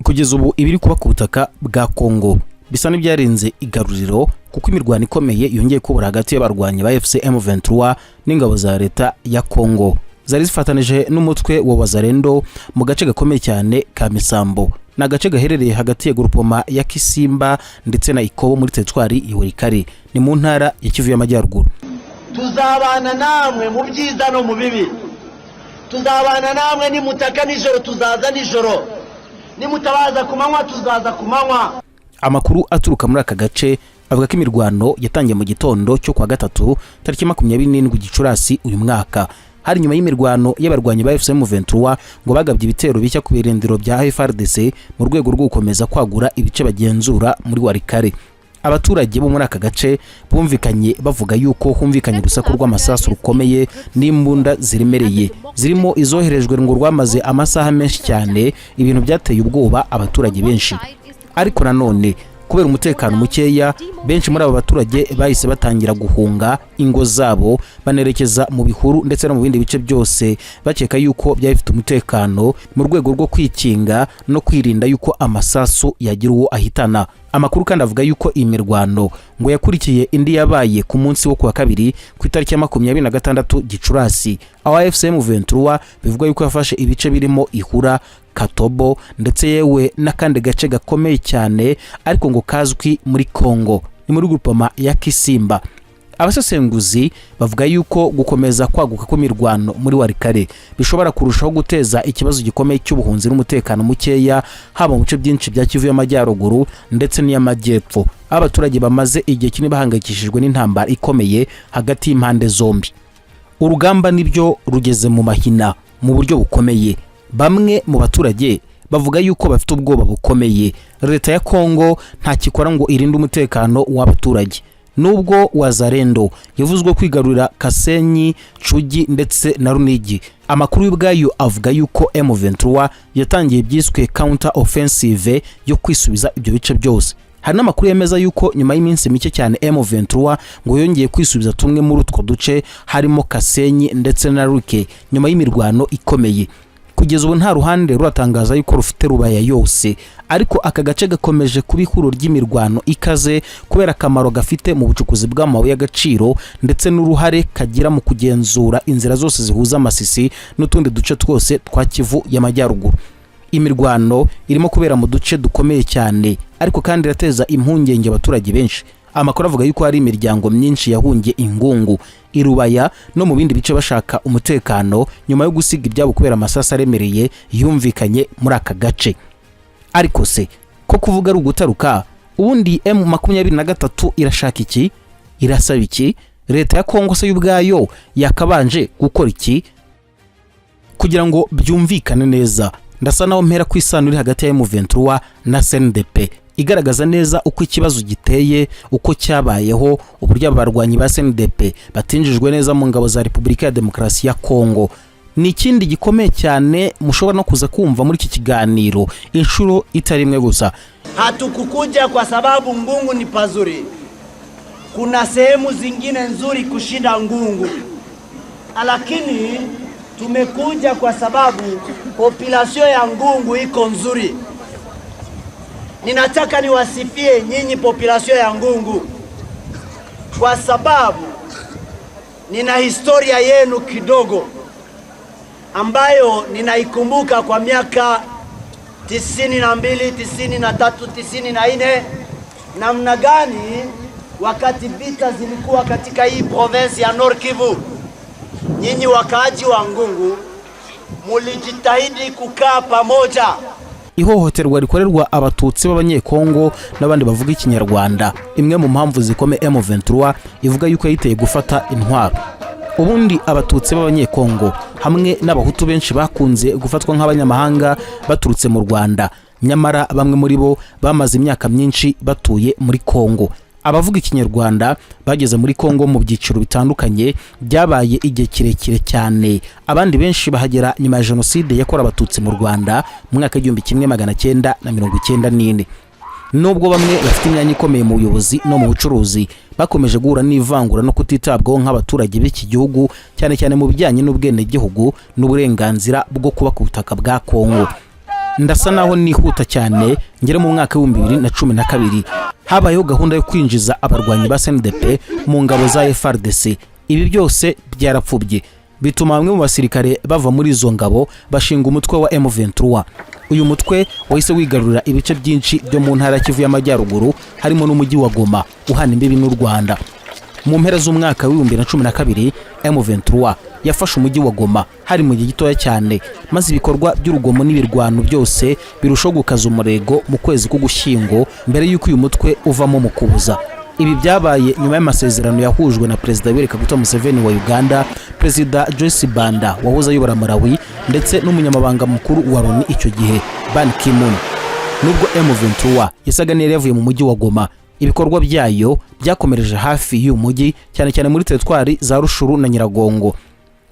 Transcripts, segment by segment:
Kugeza ubu ibiri kuba ku butaka bwa Kongo bisa n'ibyarenze igaruriro, kuko imirwano ikomeye yongeye kubura hagati y'abarwanyi ba AFC M23 n'ingabo za leta ya Kongo zari zifatanije n'umutwe wa Wazalendo mu gace gakomeye cyane ka Misambo. Ni agace gaherereye hagati ya grupoma ya Kisimba ndetse na Ikobo muri teritwari ya Walikale, ni mu ntara ya Kivu y'Amajyaruguru. Tuzabana namwe mu byiza no mu bibi. Tuzabana namwe nimutaka nijoro, tuzaza nijoro. Nimutabaza ku manywa, tuzaza ku manywa. Amakuru aturuka muri aka gace avuga ko imirwano yatangiye mu gitondo cyo kuwa gatatu, tariki 27 Gicurasi uyu mwaka. Hari nyuma y'imirwano y'abarwanyi ba AFC M23 ngo bagabye ibitero bishya ku birindiro bya FARDC mu rwego rwo gukomeza kwagura ibice bagenzura muri Walikale. Abaturage bo muri aka gace bumvikanye bavuga yuko humvikanye urusaku rw'amasasu rukomeye n'imbunda ziremereye, zirimo izoherejwe, ngo rwamaze amasaha menshi cyane, ibintu byateye ubwoba abaturage benshi. Ariko nanone kubera umutekano mukeya, benshi muri aba baturage bahise batangira guhunga ingo zabo, banerekeza mu bihuru ndetse no mu bindi bice byose bakeka yuko byaba bifite umutekano, mu rwego rwo kwikinga no kwirinda yuko amasasu yagira uwo ahitana. Amakuru kandi avuga yuko iyi mirwano ngo yakurikiye indi yabaye ku munsi wo kuwa kabiri, ku itariki ya 26 Gicurasi, aho AFC M23 bivugwa yuko yafashe ibice birimo Ihura, Katobo ndetse yewe n'akandi gace gakomeye cyane ariko ngo kazwi muri Congo, ni muri grupoma ya Kisimba. Abasesenguzi bavuga yuko gukomeza kwaguka kw'imirwano muri Walikale bishobora kurushaho guteza ikibazo gikomeye cy'ubuhunzi n'umutekano mukeya, haba mu bice byinshi bya Kivu y'Amajyaruguru ndetse n'iy'Amajyepfo, aho abaturage bamaze igihe kinini bahangayikishijwe n'intambara ikomeye hagati y'impande zombi. Urugamba nibyo rugeze mu mahina mu buryo bukomeye. Bamwe mu baturage bavuga yuko bafite ubwoba bukomeye. Leta ya Kongo ntakikora ngo irinde umutekano w'abaturage. Nubwo Wazalendo yavuzwe kwigarurira Kasenyi, Cugi ndetse na Runigi, amakuru y'ubwayo avuga yuko M23 yatangiye ibyiswe counter offensive yo kwisubiza ibyo bice byose. Hari n'amakuru yemeza yuko nyuma y'iminsi mike cyane M23 ngo yongeye kwisubiza tumwe muri utwo duce, harimo Kasenyi ndetse na Ruke, nyuma y'imirwano ikomeye. Kugeza ubu nta ruhande ruratangaza yuko rufite Rubaya yose, ariko aka gace gakomeje kuba ihuriro ry'imirwano ikaze kubera akamaro gafite mu bucukuzi bw'amabuye y'agaciro ndetse n'uruhare kagira mu kugenzura inzira zose zihuza Masisi n'utundi duce twose twa Kivu y'Amajyaruguru. Imirwano irimo kubera mu duce dukomeye cyane, ariko kandi irateza impungenge abaturage benshi. Amakuru avuga yuko hari imiryango myinshi yahungiye Ingungu, Irubaya no mu bindi bice bashaka umutekano, nyuma yo gusiga ibyabo kubera amasasu aremereye yumvikanye muri aka gace. Ariko se ko kuvuga ari ugutaruka, ubundi M23 irashaka iki? Irasaba iki? Leta ya Kongo se y'ubwayo yakabanje gukora iki? Kugira ngo byumvikane neza, ndasa naho mpera ku isano iri hagati ya M23 na CNDP, igaragaza neza uko ikibazo giteye, uko cyabayeho, uburyo abarwanyi ba CNDP batinjijwe neza mu ngabo za Repubulika ya Demokarasi ya Kongo. Ni ikindi gikomeye cyane mushobora no kuza kumva muri iki kiganiro inshuro itari imwe gusa. Hatukukuja kwa sababu Ngungu ni pazuri. Kuna sehemu zingine nzuri kushinda Ngungu, lakini tumekuja kwa sababu population ya Ngungu iko nzuri. Ninataka niwasifie nyinyi population ya Ngungu kwa sababu nina historia yenu kidogo ambayo ninaikumbuka kwa miaka 92, 93, 94, namna gani wakati vita zilikuwa katika hii province ya Nord Kivu, nyinyi wakaaji wa Ngungu mulijitahidi kukaa pamoja. Ihohoterwa rikorerwa Abatutsi b'Abanyekongo n'abandi bavuga Ikinyarwanda, imwe mu mpamvu zikomeye M23 ivuga yuko yayiteye gufata intwaro. Ubundi Abatutsi b'Abanyekongo hamwe n'Abahutu benshi bakunze gufatwa nk'abanyamahanga baturutse mu Rwanda, nyamara bamwe muri bo bamaze imyaka myinshi batuye muri Kongo. Abavuga Ikinyarwanda bageze muri Kongo mu byiciro bitandukanye byabaye igihe kirekire cyane. Abandi benshi bahagera nyuma ya Jenoside yakorewe Abatutsi mu Rwanda mu mwaka w'1994. Nubwo bamwe bafite imyanya ikomeye mu buyobozi no mu bucuruzi, bakomeje guhura n'ivangura no kutitabwaho nk'abaturage b'iki gihugu, cyane cyane mu bijyanye n'ubwenegihugu n'uburenganzira bwo kuba ku butaka bwa Kongo. Ndasa naho nihuta cyane ngere mu mwaka w'2012, habayeho gahunda yo kwinjiza abarwanyi ba CNDP mu ngabo za FARDC. Ibi byose byarapfubye, bituma bamwe mu basirikare bava muri izo ngabo bashinga umutwe wa M23. Uyu mutwe wahise wigarurira ibice byinshi byo mu ntara ya Kivu y'Amajyaruguru, harimo n'umujyi wa Goma uhana imbibi n'u Rwanda. Mu mpera z'umwaka w'2012, M23 yafashe umujyi wa Goma, hari mu gihe gitoya cyane, maze ibikorwa by'urugomo n'ibirwano byose birushaho gukaza umurego mu kwezi k'Ugushyingo, mbere y'uko uyu mutwe uvamo mu kubuza. Ibi byabaye nyuma y'amasezerano yahujwe na Perezida Yoweri Kaguta Museveni wa Uganda, Perezida Joyce Banda wahoze ayobora Malawi, ndetse n'umunyamabanga mukuru wa Loni icyo gihe, Ban Ki-moon. Nubwo M23 yasaga n'iyari yavuye mu mujyi wa Goma, ibikorwa byayo byakomereje hafi y'uyu mujyi, cyane cyane muri teritwari za Rutshuru na Nyiragongo.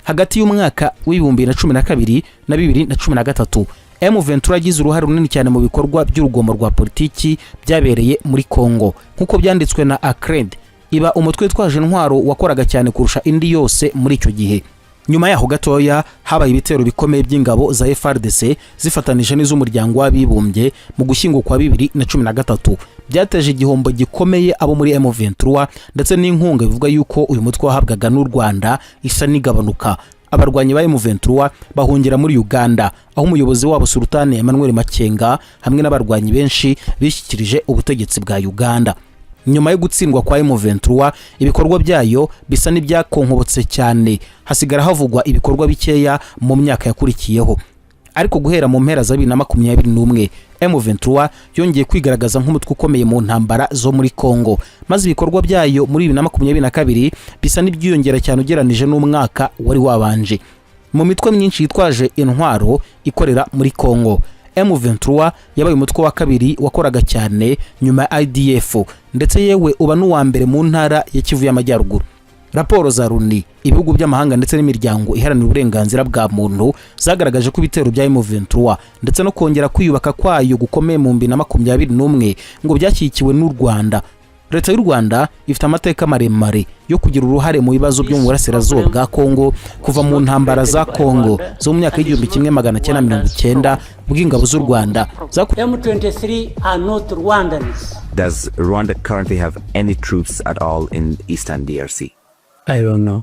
Hagati y'umwaka w'2012 na 2013, M23 yagize uruhare runini cyane mu bikorwa by'urugomo rwa politiki byabereye muri Congo. Nk'uko byanditswe na ACLED, iba umutwe witwaje intwaro wakoraga cyane kurusha indi yose muri icyo gihe. Nyuma yaho gatoya habaye ibitero bikomeye by'ingabo za FARDC zifatanije n'iz'Umuryango w'Abibumbye mu Gushyingo kwa 2013, byateje igihombo gikomeye abo muri M23, ndetse n'inkunga bivuga yuko uyu mutwe wahabwaga n'u Rwanda isa n'igabanuka. Abarwanyi ba M23 bahungira muri Uganda, aho umuyobozi wabo Sultani Emmanuel Makenga hamwe n'abarwanyi benshi bishyikirije ubutegetsi bwa Uganda. Nyuma yo gutsindwa kwa M23, ibikorwa byayo bisa n'ibyakonkobotse cyane, hasigara havugwa ibikorwa bikeya mu myaka yakurikiyeho. Ariko guhera mu mpera za 2021, M23 yongeye kwigaragaza nk'umutwe ukomeye mu ntambara zo muri Congo, maze ibikorwa byayo muri 2022 bisa n'ibyiyongera cyane ugereranije n'umwaka wari wabanje. Mu mitwe myinshi yitwaje intwaro ikorera muri Congo, M23 yabaye umutwe wa kabiri wakoraga cyane nyuma ya ADF, ndetse yewe uba n'uwa mbere mu ntara ya Kivu y'Amajyaruguru. Raporo za Loni, ibihugu by'amahanga ndetse n'imiryango iharanira uburenganzira bwa muntu zagaragaje ko ibitero bya M23 ndetse no kongera kwiyubaka kwayo gukomeye mu 2021 ngo byashyigikiwe n'u Rwanda. Leta y'u Rwanda ifite amateka maremare yo kugira uruhare mu bibazo byo mu burasirazuba bwa Kongo, kuva mu ntambara za Kongo zo mu myaka y'1990, ubwo ingabo z'u Rwanda M23 are not Rwandans. Does Rwanda currently have any troops at all in Eastern DRC? I don't know.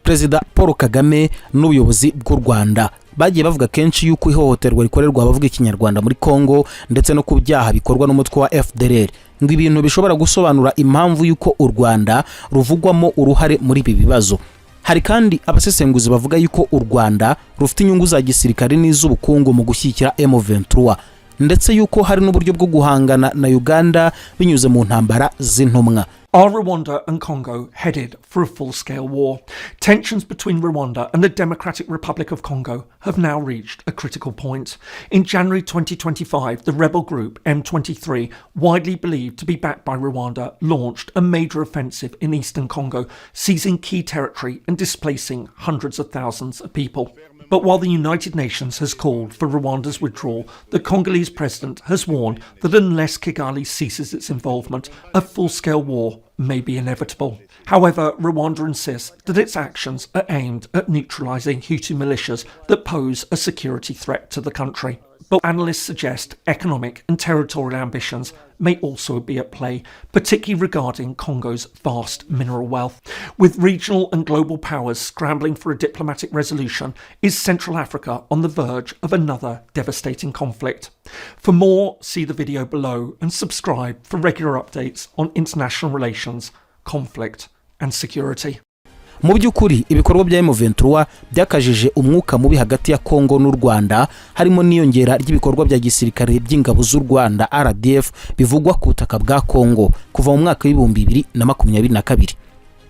Perezida Paul Kagame n'ubuyobozi bw'u Rwanda bagiye bavuga kenshi yuko ihohoterwa rikorerwa abavuga Ikinyarwanda muri Congo ndetse no ku byaha bikorwa n'umutwe wa FDLR, ngo ibintu bishobora gusobanura impamvu y'uko u Rwanda ruvugwamo uruhare muri ibi bibazo. Hari kandi abasesenguzi bavuga yuko u Rwanda rufite inyungu za gisirikare n'iz'ubukungu mu gushyigikira M23, ndetse yuko hari n'uburyo bwo guhangana na Uganda binyuze mu ntambara z'intumwa. Are Rwanda and Congo headed for a full scale war? Tensions between Rwanda and the Democratic Republic of Congo have now reached a critical point. In January 2025, the rebel group M23, widely believed to be backed by Rwanda, launched a major offensive in eastern Congo, seizing key territory and displacing hundreds of thousands of people. But while the United Nations has called for Rwanda's withdrawal, the Congolese president has warned that unless Kigali ceases its involvement, a full scale war may be inevitable. However, Rwanda insists that its actions are aimed at neutralizing Hutu militias that pose a security threat to the country. But analysts suggest economic and territorial ambitions may also be at play, particularly regarding Congo's vast mineral wealth. With regional and global powers scrambling for a diplomatic resolution, is Central Africa on the verge of another devastating conflict? For more, see the video below and subscribe for regular updates on international relations, conflict, and security. Mu by'ukuri, ibikorwa bya M23 byakajije umwuka mubi hagati ya Congo n'u Rwanda, harimo n'iyongera ry'ibikorwa bya gisirikare by'ingabo z'u Rwanda RDF bivugwa ku butaka bwa Congo kuva mu mwaka w'2022.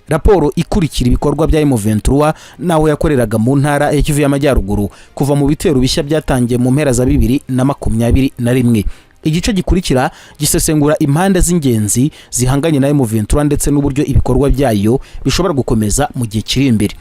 Raporo ikurikira ibikorwa bya M23 n'aho yakoreraga mu ntara ya Kivu y'Amajyaruguru kuva mu bitero bishya byatangiye mu mpera za 2021. Igice gikurikira gisesengura impande z'ingenzi zihanganye na M23 ndetse n'uburyo ibikorwa byayo bishobora gukomeza mu gihe kiri imbere.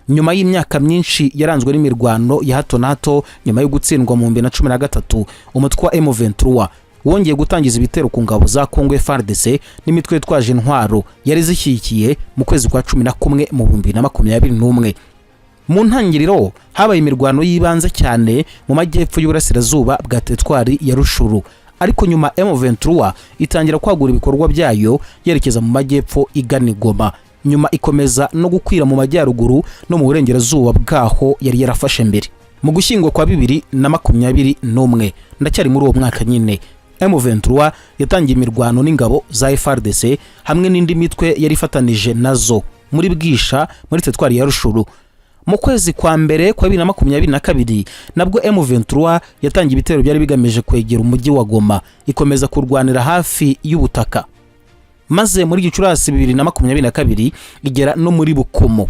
Nyuma y'imyaka myinshi yaranzwe n'imirwano ya hato na hato, nyuma yo gutsindwa mu 2013, umutwe wa M23 wongeye gutangiza ibitero ku ngabo za Congo FARDC n'imitwe yitwaje intwaro yari zishyigikiye mu kwezi kwa 11 mu 2021. Mu ntangiriro habaye imirwano y'ibanze cyane mu majyepfo y'uburasirazuba bwa teritwari ya Rutshuru, ariko nyuma M23 itangira kwagura ibikorwa byayo yerekeza mu majyepfo igana i Goma, nyuma ikomeza no gukwira mu majyaruguru no mu burengerazuba bwaho yari yarafashe mbere. Mu Gushyingo kwa 2021, ndacyari muri uwo mwaka nyine, M23 yatangiye imirwano n'ingabo za FARDC hamwe n'indi mitwe yari ifatanije nazo muri Bwisha, muri teritwari ya Rutshuru. Mu kwezi kwa mbere kwa 2022 nabwo M23 yatangiye ibitero byari bigamije kwegera umujyi wa Goma, ikomeza kurwanira hafi y'ubutaka, maze muri Gicurasi 2022 igera no muri Bukomo,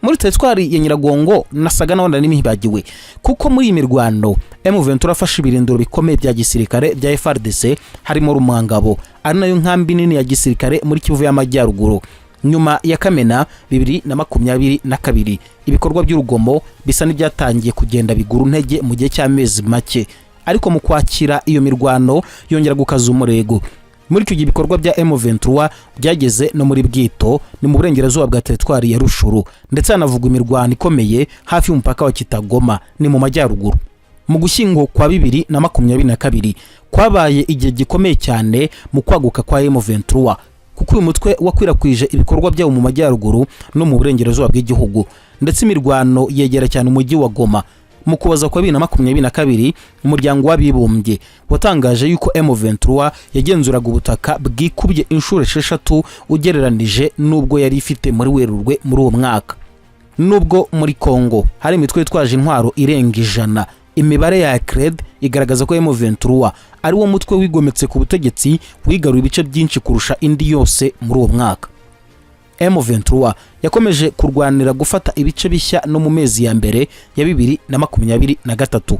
muri teritwari ya Nyiragongo. Nasaga naho nari nibagiwe, kuko muri iyi mirwano M23 afashe ibirindiro bikomeye bya gisirikare bya FARDC, harimo Rumangabo, ari nayo nkambi nini ya gisirikare muri Kivu y'Amajyaruguru. Nyuma ya Kamena 2022, ibikorwa by'urugomo bisa n'ibyatangiye kugenda bigura intege mu gihe cy'amezi make, ariko mu Kwakira iyo mirwano yongera gukaza umurego. Muri icyo gihe ibikorwa bya M23 byageze no muri Bwito, ni mu burengerazuba bwa teritwari ya Rutshuru, ndetse hanavugwa imirwano ikomeye hafi y'umupaka wa Kitagoma, ni mu majyaruguru. Mu Gushyingo kwa 2022 kwabaye igihe gikomeye cyane mu kwaguka kwa M23, kuko uyu mutwe wakwirakwije ibikorwa byawo mu majyaruguru no mu burengerazuba bw'igihugu, ndetse imirwano yegera cyane umujyi wa Goma. Mu Kuboza kwa 2022, Umuryango w'Abibumbye watangaje yuko M23 yagenzuraga ubutaka bwikubye inshuro 6 ugereranije n'ubwo yari ifite muri Werurwe muri uwo mwaka. Nubwo muri Congo hari imitwe yitwaje intwaro irenga 100, imibare ya CRED igaragaza ko M23 ari wo mutwe wigometse ku butegetsi wigaruye ibice byinshi kurusha indi yose muri uwo mwaka. M23 yakomeje kurwanira gufata ibice bishya no mu mezi ya mbere ya 2023.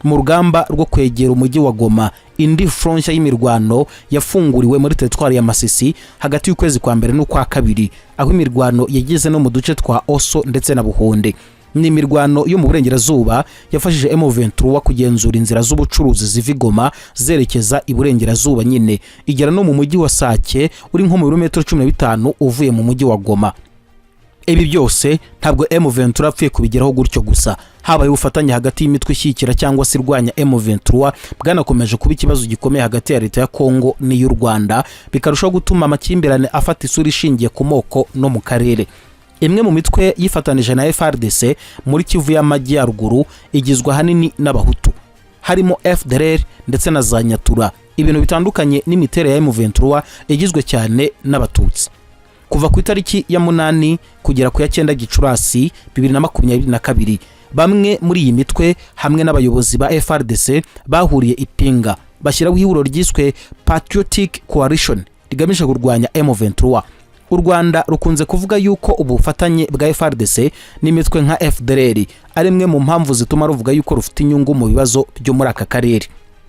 Mu rugamba rwo kwegera umujyi wa Goma, indi front nshya y'imirwano yafunguriwe muri teritwari ya Masisi hagati y'ukwezi kwa mbere n'ukwa kabiri, aho imirwano yageze no mu duce twa Oso ndetse na Buhunde. Ni imirwano yo mu burengerazuba yafashije M23 kugenzura inzira z'ubucuruzi ziva i Goma zerekeza iburengerazuba nyine, igera no mu mujyi wa Sake uri nko mu birometero 15 uvuye mu mujyi wa Goma. Ibi byose ntabwo M23 apfuye kubigeraho gutyo gusa. Habaye ubufatanye hagati y'imitwe ishyigikira cyangwa se irwanya M23, bwanakomeje kuba ikibazo gikomeye hagati ya leta ya Congo n'iy'u Rwanda, bikarushaho gutuma amakimbirane afata isura ishingiye ku moko no mu karere. Imwe mu mitwe yifatanije na FARDC muri Kivu y'Amajyaruguru igizwe ahanini n'Abahutu, harimo FDLR ndetse na za Nyatura, ibintu bitandukanye n'imiterere ya M23 igizwe cyane n'Abatutsi. Kuva ku itariki ya 8 kugera ku ya 9 Gicurasi 2022, bamwe muri iyi mitwe hamwe n'abayobozi ba FARDC bahuriye i Pinga, bashyiraho ihuriro ryiswe Patriotic Coalition rigamije kurwanya M23. U Rwanda rukunze kuvuga yuko ubufatanye bwa FARDC n'imitwe nka FDLR ari imwe mu mpamvu zituma ruvuga yuko rufite inyungu mu bibazo byo muri aka karere.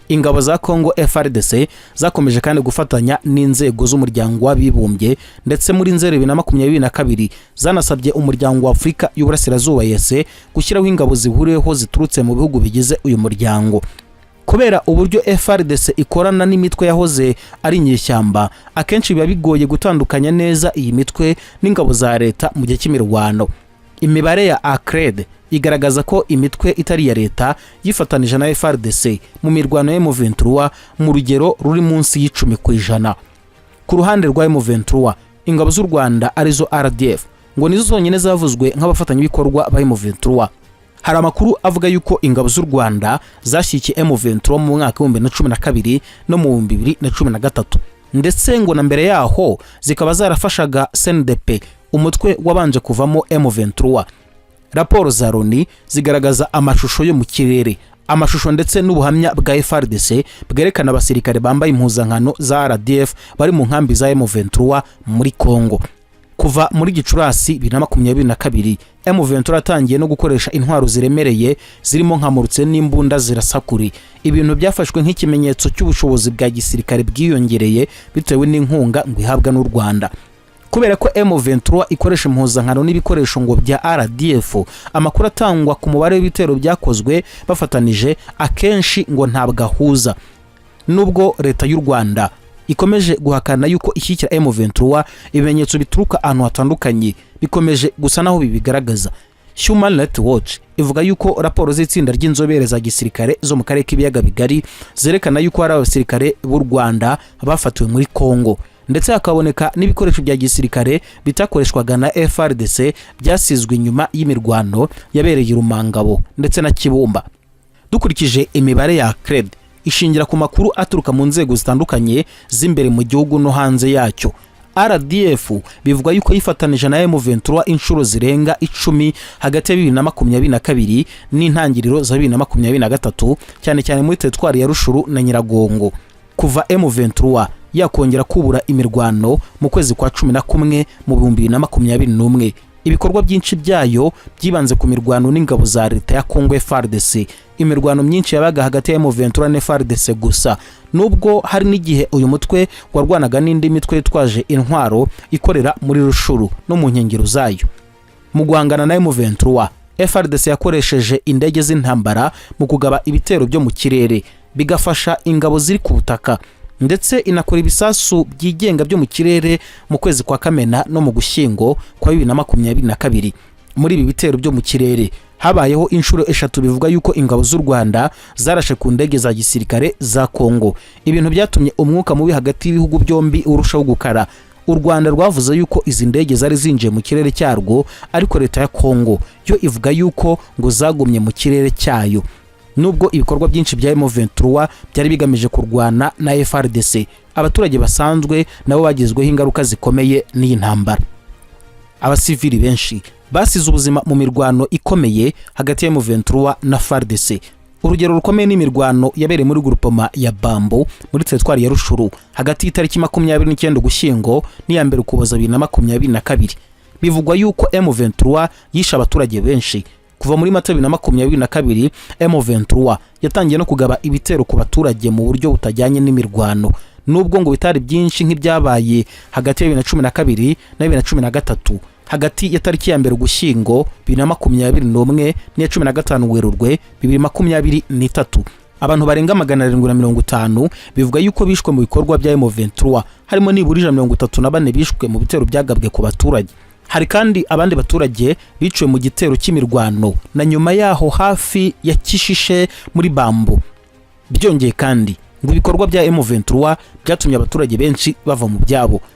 Ingabo za Congo FARDC zakomeje kandi gufatanya n'inzego z'Umuryango w'Abibumbye, ndetse muri Nzeri 2022 zanasabye Umuryango wa Afurika y'Uburasirazuba, EAC, gushyiraho ingabo zihuriweho ziturutse mu bihugu bigize uyu muryango. Kubera uburyo FARDC ikorana n'imitwe yahoze ari inyeshyamba, akenshi biba bigoye gutandukanya neza iyi mitwe n'ingabo za leta mu gihe cy'imirwano. Imibare ya ACRED igaragaza ko imitwe itari iya leta yifatanije na FARDC mu mirwano ya M23 mu rugero ruri munsi y'10%. Ku ruhande rwa M23, ingabo z'u Rwanda arizo RDF ngo nizo zonyine zavuzwe nk'abafatanyabikorwa ba M23. Hari amakuru avuga yuko ingabo z'u Rwanda zashyigikiye M23 mu mwaka wa 2012 no mu 2013, ndetse ngo na mbere yaho zikaba zarafashaga CNDP, umutwe wabanje kuvamo M23. Raporo za Loni zigaragaza amashusho yo mu kirere, amashusho ndetse n'ubuhamya bwa FARDC bwerekana abasirikare bambaye impuzankano za RDF bari mu nkambi za M23 muri Congo. Kuva muri Gicurasi 2022, M23 yatangiye no gukoresha intwaro ziremereye zirimo nka mortier n'imbunda zirasakuri, ibintu byafashwe nk'ikimenyetso cy'ubushobozi bwa gisirikare bwiyongereye bitewe n'inkunga ngo ihabwa n'u Rwanda. Kubera ko M23 ikoresha impuzankano n'ibikoresho ngo bya RDF, amakuru atangwa ku mubare w'ibitero byakozwe bafatanije akenshi ngo ntabwo ahuza. Nubwo leta y'u Rwanda ikomeje guhakana yuko ishyigikira M23, ibimenyetso bituruka ahantu hatandukanye bikomeje gusa naho bibigaragaza. Human Rights Watch ivuga yuko raporo z'itsinda ry'inzobere za gisirikare zo mu karere k'Ibiyaga Bigari zerekana yuko hari abasirikare b'u Rwanda bafatiwe muri Congo, ndetse hakaboneka n'ibikoresho bya gisirikare bitakoreshwaga na FARDC byasizwe inyuma y'imirwano yabereye i Rumangabo ndetse na Kibumba. Dukurikije imibare ya CRED ishingira ku makuru aturuka mu nzego zitandukanye z'imbere mu gihugu no hanze yacyo, RDF bivugwa yuko yifatanije na M23 inshuro zirenga 10 hagati ya 2022 n'intangiriro za 2023, cyane cyane muri teritwari ya Rutshuru na Nyiragongo. Kuva M23 yakongera kubura imirwano mu kwezi kwa 11 mu 2021, ibikorwa byinshi byayo byibanze ku mirwano n'ingabo za leta ya Congo, FARDC. Imirwano myinshi yabaga hagati ya M23 na FARDC gusa, nubwo hari n'igihe uyu mutwe warwanaga n'indi mitwe yitwaje intwaro ikorera muri Rutshuru no mu nkengero zayo. Mu guhangana na M23, FARDC yakoresheje indege z'intambara mu kugaba ibitero byo mu kirere, bigafasha ingabo ziri ku butaka, ndetse inakora ibisasu byigenga byo mu kirere mu kwezi kwa Kamena no mu Gushyingo kwa 2022. Muri ibi bitero byo mu kirere habayeho inshuro eshatu bivuga yuko ingabo z'u Rwanda zarashe ku ndege za gisirikare za Kongo, ibintu byatumye umwuka mubi hagati y'ibihugu byombi urushaho gukara. U Rwanda rwavuze yuko izi ndege zari zinjiye mu kirere cyarwo, ariko leta ya Kongo yo ivuga yuko ngo zagumye mu kirere cyayo. Nubwo ibikorwa byinshi bya M23 byari bigamije kurwana na FARDC, abaturage basanzwe nabo bagizweho ingaruka zikomeye n'iyi ntambara. Abasivili benshi basize ubuzima mu mirwano ikomeye hagati ya M23 na FARDC. Urugero rukomeye n'imirwano yabereye muri grupoma ya Bambo muri teritwari ya Rutshuru hagati y'itariki 29 Ugushyingo n'iya 1 Ukuboza 2022. Bivugwa yuko M23 yishe abaturage benshi. Kuva muri Mata 2022, M23 yatangiye no kugaba ibitero ku baturage mu buryo butajyanye n'imirwano, nubwo ngo bitari byinshi nk'ibyabaye hagati ya 2012 na 2013. Hagati ya tariki ya 1 Ugushyingo 2021 n'iya 15 Werurwe 2023, abantu barenga 750 bivuga yuko bishwe mu bikorwa bya M23, harimo nibura 134 bishwe mu bitero byagabwe ku baturage. Hari kandi abandi baturage biciwe mu gitero cy'imirwano na nyuma yaho hafi ya Kishishe muri Bambo. Byongeye kandi, ngo ibikorwa bya M23 byatumye abaturage benshi bava mu byabo.